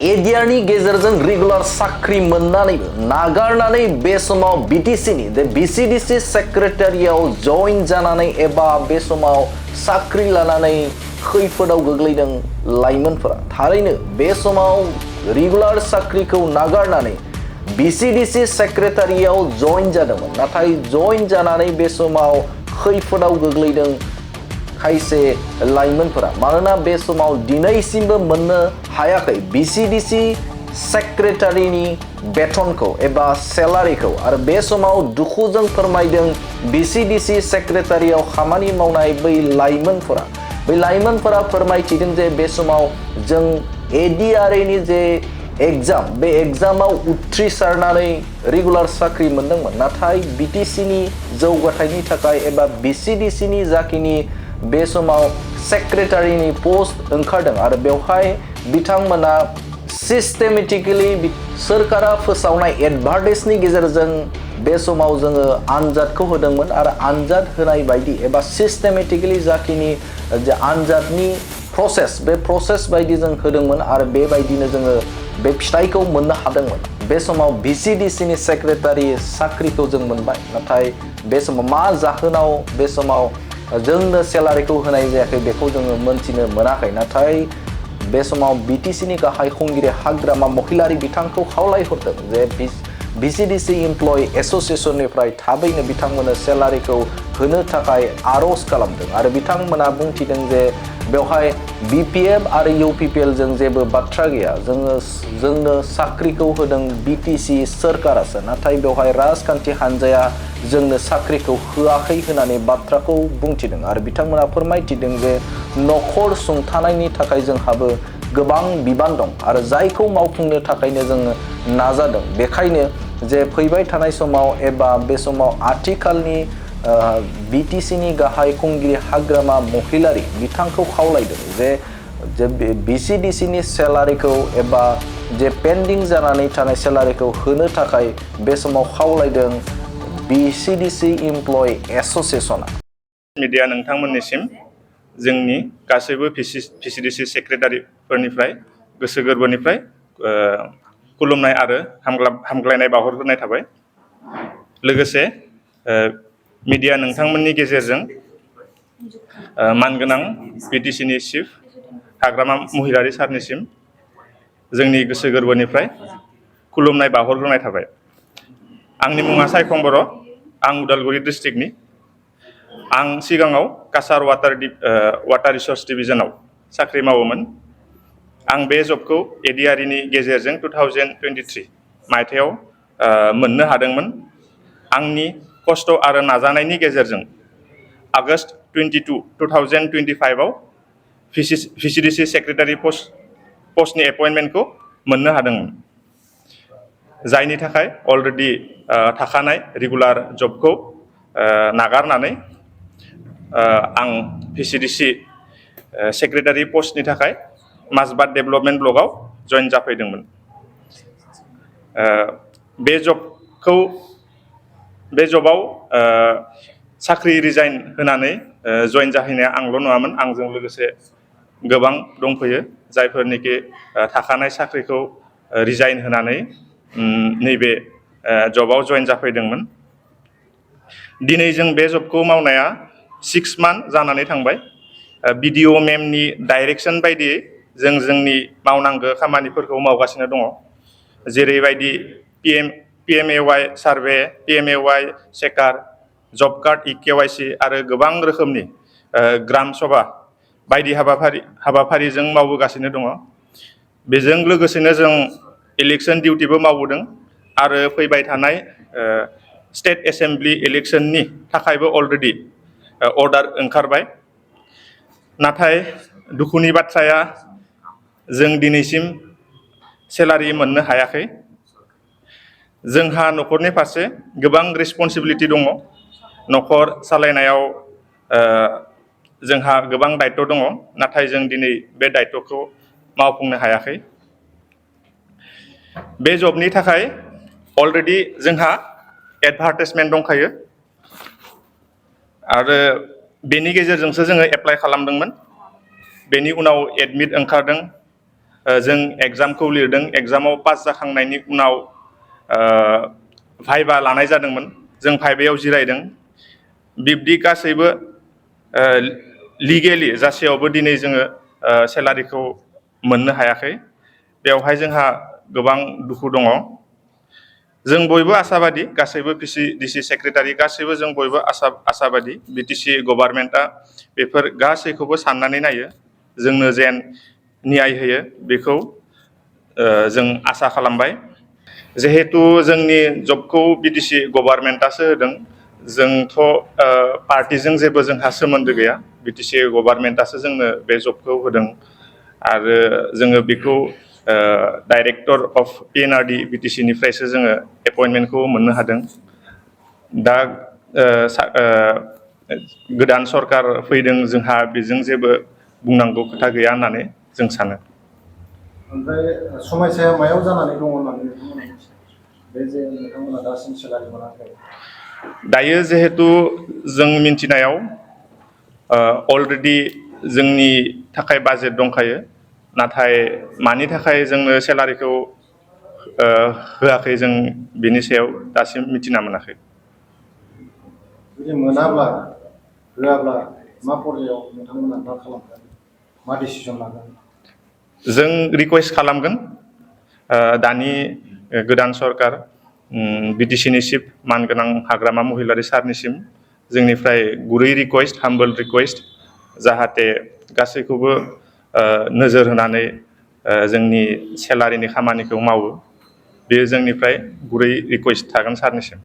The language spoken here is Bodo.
एडिआरनि गेजेरजों रेगुलार साख्रि मोननानैबो नागारनानै बे समाव बिटिसिनि बिसिडिसि सेक्रेटारियाव जइन जानानै एबा बे समाव साख्रि लानानै खैफोदाव गोग्लैदों लाइमोनफोरा। थारैनो बे समाव रेगुलार साख्रिखौ नागारनानै बिसिडिसि सेक्रेटारियाव जइन जादोंमोन, नाथाय जइन जानानै बे समाव खैफोदाव गोग्लैदों खायसे लाइमोनफोरा। मानोना बे समाव दिनैसिमबो मोननो हायाखै बिसिडिसि सेक्रेटारिनि बेथनखौ एबा सेलारिखौ। आरो बे समाव दुखुजों फोरमायदों बिसिडिसि सेक्रेटारियाव खामानि मावनाय बै लाइमोनफोरा फोरमायथिदों जे बे समाव जों एडिआरनि जे एग्जाम, बे एग्जामाव उथ्रिसारनानै रेगुलार साख्रि मोनदोंमोन, नाथाय बिटिसिनि जौगाथायनि थाखाय एबा बिसिडिसिनि जाखिनि बे समाव सेक्रेटारिनि पोस्ट ओंखारदों आरो बेवहाय बिथांमोना सिस्टेमेटिकली सोरखारा फोसावनाय एडभार्टाइजनि गेजेरजों बे समाव जोङो आनजादखौ होदोंमोन आरो आनजाद होनाय बायदि एबा सिस्टेमेटिकली जाखिनि आनजादनि प्रसेस, बे प्रसेस बायदि जों होदोंमोन आरो बेबायदिनो जोङो बे फिथाइखौ मोननो हादोंमोन। बे समाव बिसिडिसिनि सेक्रेटारि साख्रिखौ जों मोनबाय, नाथाय बे समाव मा जाहोनाव बे समाव जोंनो सेलारिखौ होनाय जायाखै बेखौ जोङो मोनथिनो मोनाखै। नाथाय बे समाव बिटिसिनि गाहाय खुंगिरि हाग्रामा महिलारि बिथांखौ खावलायहरदों जे बिसिडिसि इमप्लय एसोसिएशननिफ्राय थाबैनो बिथांमोननो सेलारिखौ होनो थाखाय आर'ज खालामदों आरो बिथांमोना बुंथिदों जे बेवहाय बिपिएफ आरो इउपिपिएल जों जेबो बाथ्रा गैया, जोंनो साख्रिखौ होदों बिटिसि सोरखारासो, नाथाय बेवहाय राजखान्थि हान्जाया जोंनो साख्रिखौ होआखै होननानै बाथ्राखौ बुंथिदों आरो बिथांमोना फोरमायथिदों जे नखर सुंथानायनि थाखाय जोंहाबो गोबां बिबान दं आरो जायखौ मावफुंनो थाखायनो जोङो नाजादों। बेखायनो जे फैबाय थानाय समाव एबा बे समाव आथिखालनि बिटिसिनि गाहाय खुंगिरि हाग्रामा महिलारि बिथांखौ खावलायदों जे बिसिडिसिनि सेलारिखौ एबा जे पेन्डिं जानानै थानाय सेलारिखौ होनो थाखाय बे समाव खावलायदों बिसिडिसि इमप्लय एसोसिएशना। मिडिया नोंथांमोननिसिम जोंनि गासैबो बिसिडिसि सेक्रेटारिफोरनिफ्राय गोसो गोरबोनिफ्राय खुलुमनाय आरो हामग्लायनाय बावहरग्रोनाय थाबाय। लोगोसे मिडिया नोंथांमोननि गेजेरजों मानगोनां बिटिसिनि चिफ हाग्रामा महिलारि सारनिसिम जोंनि गोसो गोरबोनिफ्राय खुलुमनाय बावहरग्रोनाय थाबाय। आंनि मुङा सायखं बर', आं उदालगुरि डिस्ट्रिक्टनि। आं सिगाङाव कासार वाटार रिसर्स डिभिजनाव साख्रि मावोमोन। आं बे जबखौ एडिआरनि गेजेरजों 2023 मायथाइयाव मोननो हादोंमोन। आंनि खस्थ' आरो नाजानायनि गेजेरजों आगस्ट 22, 2025 आव बिसिडिसि सेक्रेटारि पस्टनि एपइन्टमेन्टखौ मोननो हादोंमोन, जायनि थाखाय अलरेडि थाखानाय रेगुलार जबखौ नागारनानै आं बिसिडिसि सेक्रेटारि पस्टनि थाखाय माजबाद डेभेलपमेन्ट ब्लकआव जइन जाफैदोंमोन। बे जबाव साख्रि रिजाइन होनानै जइन जाहैनाया आंल' नङामोन, आंजों लोगोसे गोबां दंफैयो जायफोरनिखि थाखानाय साख्रिखौ रिजाइन होनानै नैबे जबाव जइन जाफैदोंमोन। दिनै जों बे जबखौ मावनाया 6 मान्थ जानानै थांबाय। बिडिअ मेमनि डाइरेक्सन बायदियै जों जोंनि मावनांगौ खामानिफोरखौ मावगासिनो दङ, जेरैबायदि पिएमएवाइ सार्भे, पिएमएवाइ चेकार, जब कार्ड इकेवाइसि आरो गोबां रोखोमनि ग्राम सभा बायदि हाबाफारिजों मावबोगासिनो दङ। बेजों लोगोसेनो जों इलेक्सन डिउटिबो मावबोदों आरो फैबाय थानाय स्टेट एसेम्ब्लि इलेक्सननि थाखायबो अलरेडि अर्डार ओंखारबाय। नाथाय दुखुनि बाथ्राया जों दिनैसिम सेलारि मोननो हायाखै। जोंहा न'खरनि फारसे गोबां रेसपन्सिबिलिटि दङ। न'खर सालायनायाव जोंहा गोबां दायथ' दङ, नाथाय जों दिनै बे दायथ'खौ मावफुंनो हायाखै। बे जबनि थाखाय अलरेडि जोंहा एडभार्टाइजमेन्ट दंखायो आरो बेनि गेजेरजोंसो जोङो एप्लाइ खालामदोंमोन। बेनि उनाव एडमिट ओंखारदों, जों एग्जामखौ लिरदों एग्जामाव पास जाखांनायनि उनाव भाइभा लानाय जादोंमोन जों भाइभायाव जिरायदों बिब्दि गासैबो लिगेलि जासेयावबो दिनै जोङो सेलारिखौ मोननो हायाखै बेवहाय जोंहा गोबां दुखु दङ जों बयबो आसाबादि गासैबो पिसिडिसि सेक्रेटारि गासैबो जों बयबो आसाबादि बिटिसि गभर्नमेन्टआ बेफोर गासैखौबो साननानै नायो जोंनो जेन न्याय होयो बेखौ जों आसा खालामबाय जिहेतु जोंनि जबखौ बिटिसि गभर्नमेन्टआसो होदों जोंथ' पार्टिजों जेबो जोंहा सोमोन्दो गैया बिटिसि गभर्नमेन्टआसो जोंनो बे जबखौ होदों आरो जोङो बेखौ डाइरेक्टर अफ PNRD बिटिसि निफ्रायसो जोङो एपइन्टमेन्टखौ मोननो हादों दा गोदान सरकार फैदों जोंहा बेजों जेबो बुंनांगौ खोथा गैया होननानै जों सानो ओमफ्राय समस्याया मायाव जानानै दङ होननानै नोंथांमोना बे जे नोंथांमोना दासिम सेलारि मोनाखै दायो जिहेतु जों मिन्थिनायाव अलरेडि जोंनि थाखाय बाजेट दंखायो नाथाय मानि थाखाय जोंनो सेलारिखौ होआखै जों बिनि सायाव दासिम मिथिना मोनाखै जुदि मोनाब्ला होआब्ला मा पर्यायाव नोंथांमोना मा खालामगोन मा डिसिजन लागोन जों रिकुवेस्ट खालामगोन दानि गोदान सरकार बिटिसिनि चिफ मानगोनां हाग्रामा महिलारि सारनिसिम जोंनिफ्राय गुरै रिकुवेस्ट हाम्बल रिकुवेस्ट जाहाथे गासैखौबो नोजोर होनानै जोंनि सेलारिनि खामानिखौ मावो बेयो जोंनिफ्राय गुरै रिकुवेस्ट थागोन सारनिसिम